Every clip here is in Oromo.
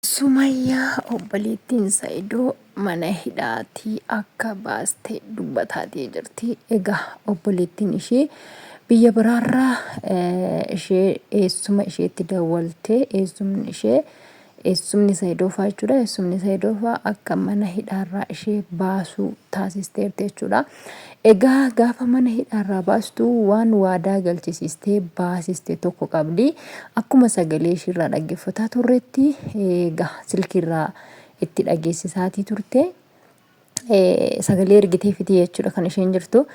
Sumayyaa obboleettiin Sa'idoo mana hidhaatii akka baaste dubbataatii jirti. Egaa obboleettiin ishee biyya biraarraa ishee eessuma isheetti dawwaltee eessumni ishee eessumni Sa'idoo fa'aa jechuudha. Eessumni Sa'idoo fa'aa akka mana hidhaarraa ishee baasuu taasisteerti jechuudha. Egaa gaafa mana hidhaarraa baastu waan waadaa galchisiistee baasiste tokko qabdi. Akkuma sagalee ishiirraa dhaggeeffataa turretti egaa silkiirraa itti dhageessisaatii turte. Sagalee ergiteefiti jechuudha kan isheen jirtu.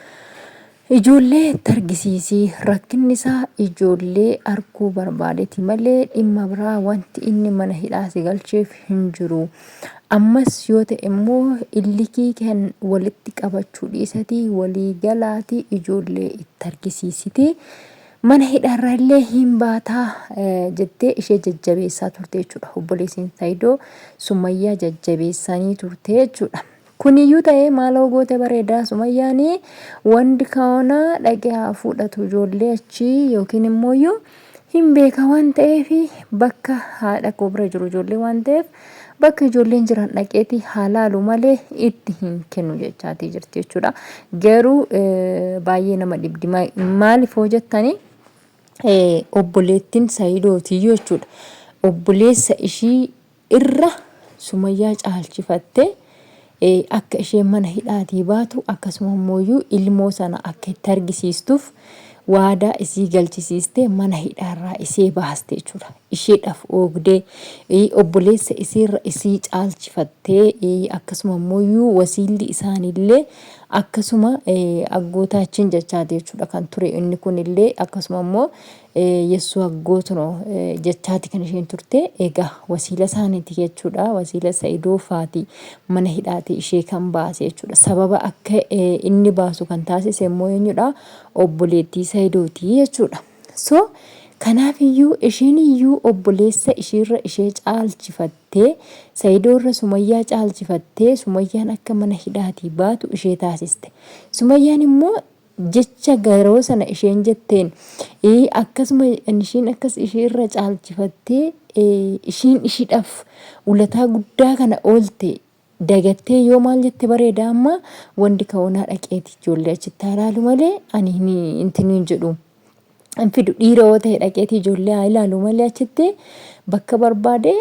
Ijoollee itti argisiisi rakkinni isaa ijoollee arguu barbaadeti malee dhimma biraa wanti inni mana hidhaa si galcheef hin jiru. Ammas yoo ta'e immoo illikii kan walitti qabachuu dhiisatii walii galaatii ijoollee itti argisiisiti. Mana hidhaarraa illee hin baataa jettee ishee jajjabeessaa turte jechuudha. Obboleessiin Saayidoo Sumayyaa jajjabeessanii turte jechuudha. Kuniyyuu ta'ee maaloo goote bareedaa Sumayyaani wandi kaona dhaqee haa fuudhatu ijoollee achii yookiin immooyyuu hin beeka waan ta'eef bakka haadha koo bira jiru ijoollee waan ta'eef bakka ijoolleen jiran dhaqeeti haa laalu malee itti hin kennu jechaatii jirti jechuudha. Garuu baay'ee nama dhibdi maaliif hoo jettanii obboleettiin Sayidootiyyuu jechuudha. Obboleessa ishii irra Sumayyaa caalchifattee akka isheen mana hidhaatii baatu akkasuma immooyyuu ilmoo sana akka itti argisiistuuf waadaa isii galchisiistee mana hidhaarraa isee baaste jechuudha. Isheedhaaf oogdee obboleessa isiirra isii caalchifattee akkasuma immooyyuu wasiilli isaaniillee akkasuma aggootaachiin jechaati jechuudha kan ture inni kunillee akkasuma immoo Yessuu aggoot no jechaati kan isheen turte. Egaa wasiila isaaniiti jechuudha. Wasiila Sa'idoo faati mana hidhaati ishee kan baase jechuudha. Sababa akka inni baasu kan taasise immoo eenyudha? Obboleettii Sa'idooti jechuudha. So kanaaf iyyuu isheen iyyuu obboleessa ishiirra ishee caalchifattee Sa'idoorra Sumayyaa caalchifattee Sumayyaan akka mana hidhaatii baatu ishee taasiste. Sumayyaan immoo jecha garoo sana isheen jetteen akkasuma ishiin akkas ishii irra caalchifattee ishiin ishiidhaaf ulataa guddaa kana oolte dagattee yoo maal jette bareeda amma wandi ka'oonaa dhaqeeti ijoollee achitti haa laalu malee ani hin hin jedhu. Hin fidu dhiira yoo ta'e dhaqeetii ijoollee haa ilaalu malee achitti bakka barbaade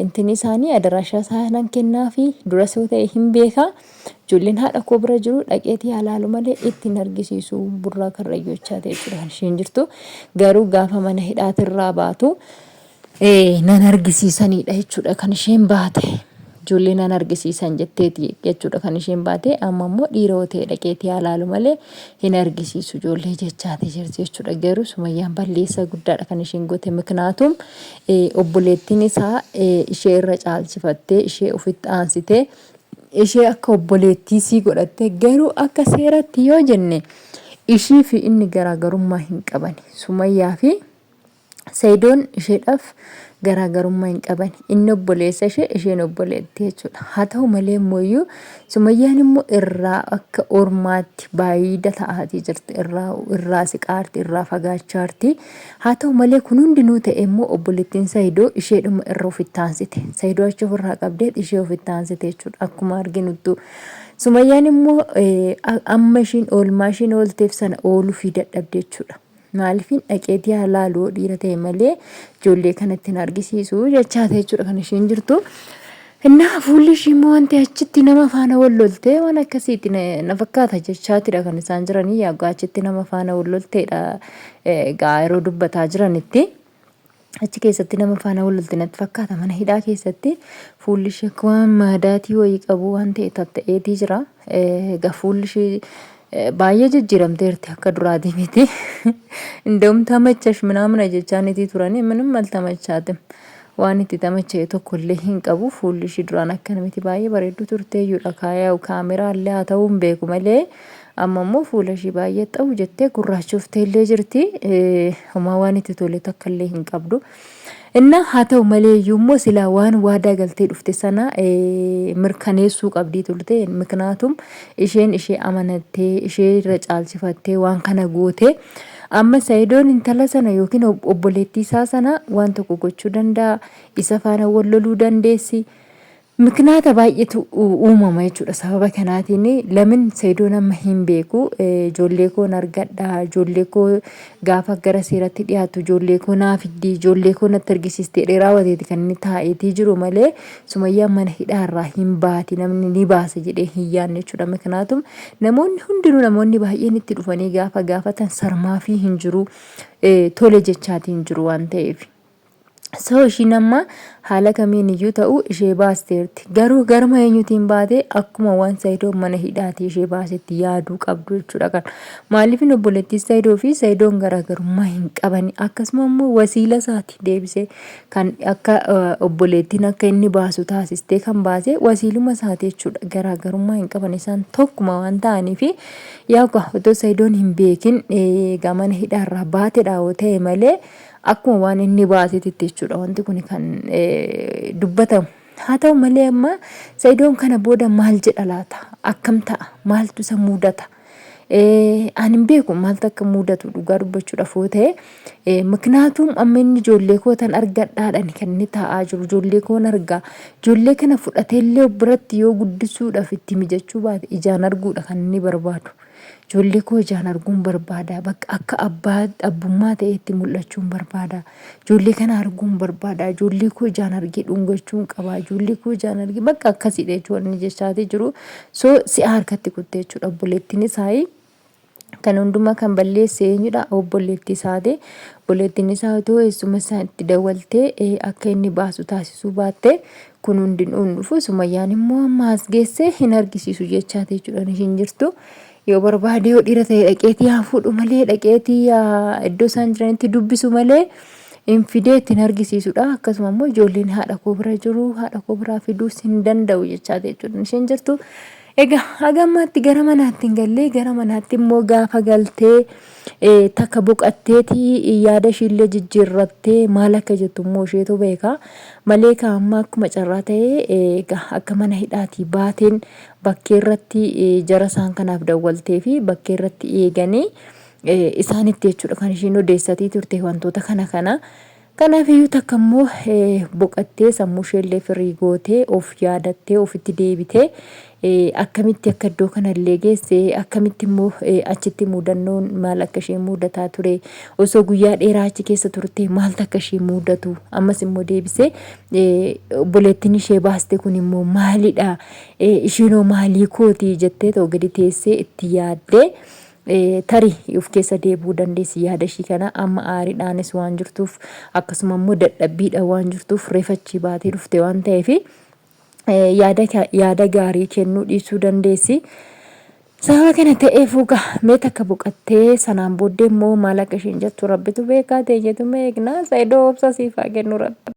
intini isaanii adaraashaa isaa nan kennaafi duras yoo ta'e hin beeka ijoolleen haadha koo bira jiru dhaqeetii haa ilaalu malee itti hin argisiisu burraa karrayyuu jechaa ta'e jechuudha kan isheen jirtu garuu gaafa mana hidhaatirraa baatu nan argisiisanidha jechuudha kan isheen baate. Ijoollee nan argisiisan jetteeti jechuudha kan isheen baate. Amma immoo dhiira yoo ta'e dhaqeetii haa laalu malee hin argisiisu ijoollee jechaati jirti jechuudha. Garuu Sumayyaan balleessaa guddaadha kan isheen goote. Miknaatum obboleettiin isaa ishee irra caalchifattee ishee ofitti aansitee ishee akka obboleettii sii godhatte garuu akka seeratti yoo jenne ishii fi inni garaagarummaa hin qabani. Sumayyaa fi Sayidoon isheedhaaf garaagarummaa hin qaban. Inni obboleessa ishee, isheen obboleettii jechuudha. Haa ta'u malee immoo Sumayyaan immoo irraa akka ormaatti baay'ida ta'aatii jirti. Irraa irraa siqaarti, irraa fagaachaarti. Haa ta'u malee kun hundinuu ta'e immoo obboleettiin Sayidoo isheedhuma irra ofitti aansite. Sayidoo achi ofirraa qabdee ishee ofitti aansite jechuudha. Akkuma arginuttu. Sumayyaan immoo amma ishiin oolmaa ishiin oolteef sana ooluufii dadhabde jechuudha. Maaliifin dhaqeetii haa laalu yoo dhiira ta'e malee ijoollee kanatti hin argisiisu jechaa ta'e jechuudha kan isheen jirtu. Innaa fuulli ishii immoo wanti achitti nama faana wal loltee waan akkasiitti na fakkaata jechaatidha kan isaan jiranii yaaggaa achitti nama faana wal lolteedha egaa yeroo dubbataa jiranitti. Achi keessatti nama faana wal lolte natti fakkaata mana hidhaa keessatti fuulli ishee akka waan maadaatii wayii qabu waan ta'e tatta'eetii jira. Egaa fuulli ishee baay'ee jijjiiramteerti akka duraatii miti. Indawum tamachash minaamina jechaa nitii turanii minim altamachaatim. Waan itti tamacha'e tokko illee hin qabu fuulli ishii duraan akkana miti baay'ee bareedduu turteeyyuudha kaayaa'u kaameraa illee haa ta'uu hin beeku malee Amma immoo fuula ishii baay'ee xawu jettee gurraachoftee illee jirti. Homaa waan itti tole takka illee hin qabdu. Innaa haa ta'u malee iyyuu immoo silaa waan waadaa galtee dhufte sana mirkaneessuu qabdii turte. Miknaatum isheen ishee amanattee ishee irra caalchifattee waan kana goote. Amma Sayidoon intala sana yookiin obboleettii isaa sana waan tokko gochuu danda'a. Isa faana wal loluu dandeessi. Miknaata baay'eetu uumama jechuudha. Sababa kanaatiin lamin Sayidoon amma hin beeku. Ijoollee koon argadha. Ijoollee koo gaafa gara seeratti dhiyaatu ijoollee koo naa fiddi. Ijoollee koo natti argisiiste jedhee raawwateeti kan inni taa'eetii jiru malee Sumayyaan mana hidhaa irraa hin baati namni ni baasa jedhee hin yaadne jechuudha. Miknaatum namoonni hundinuu namoonni baay'een itti dhufanii gaafa gaafatan sarmaafii hin jiru. Tole jechaatii hin jiru waan ta'eef. So ishiin amma haala kamiin iyyuu ta'u ishee baasteerti. Garuu garuma eenyutiin baate akkuma waan Sayidoon mana hidhaatii ishee baasetti yaaduu qabdu jechuudha kan. Maaliif obboleettii Sayidoo fi Sayidoon garaagarummaa hin qabani. Akkasuma immoo wasiila isaati deebisee kan akka obboleettiin akka inni baasu taasistee kan baase wasiiluma isaati jechuudha. Garaagarummaa hin qaban isaan tokkuma waan ta'aniifi yaa otoo Sayidoon hin beekin egaa mana hidhaarraa baatedha yoo ta'e malee Akkuma waan inni baaseetitti jechuudha wanti kun kan dubbatamu. Haa ta'u malee amma Sa'idoon kana booda maal jedha laata? Akkam ta'a? Maaltu isa mudata? Ani hin beeku maaltu akka mudatu dhugaa dubbachuudhaaf yoo ta'e miknaatuum amma inni ijoollee koo tan argadhaadhaan kan inni taa'aa jiru ijoollee koon argaa ijoollee kana fudhateellee of biratti yoo guddisuudhaaf itti mijachuu baate ijaan arguudha kan inni barbaadu. Ijoollee koo ijaan arguun barbaada. Bakka akka abbaa abbummaa ta'eetti mul'achuun barbaada. Ijoollee kana arguun barbaada. Ijoollee koo ijaan argee dhungachuun qaba. Ijoollee koo ijaan argee bakka akkasiidha jechuudha inni jechaatii jiru. So si'a harkatti kutte jechuudha obboleettiin isaa. Kan hundumaa kan balleesse eenyudha? Obboleettii isaati. Obboleettiin isaa otoo eessuma isaa itti dawwaltee akka inni baasu taasisuu baatte kun hundinuu hin dhufu. Sumayyaan immoo amma as geesse hin argisiisu jechaati jechuudha ishiin jirtu. Yoo barbaade yoo dhiira ta'e dhaqeetii haa fuudhu malee dhaqeetii haa iddoo isaan jiranitti dubbisu malee hin fidee ittiin argisiisudha. Akkasuma immoo ijoolleen haadha koo bira jiru haadha koo biraa fiduus hin danda'u jechaati jechuudha isheen jirtu. Egaa haga ammaatti gara manaatti hin gallee gara manaatti immoo gaafa galtee takka boqatteeti yaada ishiillee jijjiirrattee maal akka jettu immoo isheetu beeka. Malee ka amma akkuma carraa ta'e egaa akka mana hidhaatii baateen bakkee irratti jara isaan kanaaf dawwaltee fi bakkee irratti eeganii isaanitti jechuudha kan ishiin odeessatii turte wantoota kana kana. Kanaaf iyyuu takka immoo boqattee sammuu isheellee firii gootee of yaadattee ofitti deebitee akkamitti akka iddoo kanallee geesse akkamitti immoo achitti muudannoon maal akka ishee muudataa ture osoo guyyaa dheeraa achi keessa turte maaltu akka ishee muudatu ammas immoo deebisee obboleettiin ishee baaste kun immoo maalidha ishiinoo maalii kooti jettee too gadi teessee itti yaaddee Tarii of keessa deebi'uu dandeessi yaada ishii kana amma aariidhaanis waan jirtuuf akkasuma immoo dadhabbiidhaan waan jirtuuf reefa achii baatee dhufte waan ta'eef yaada yaada gaarii kennuu dhiisuu dandeessi. Sababa kana ta'eef egaa mee takka boqattee sanaan booddee immoo maal akka isheen jettu rabbitu beekaa teenyeetuma eegnaa saayidoo obsa siif haa kennu rabbi.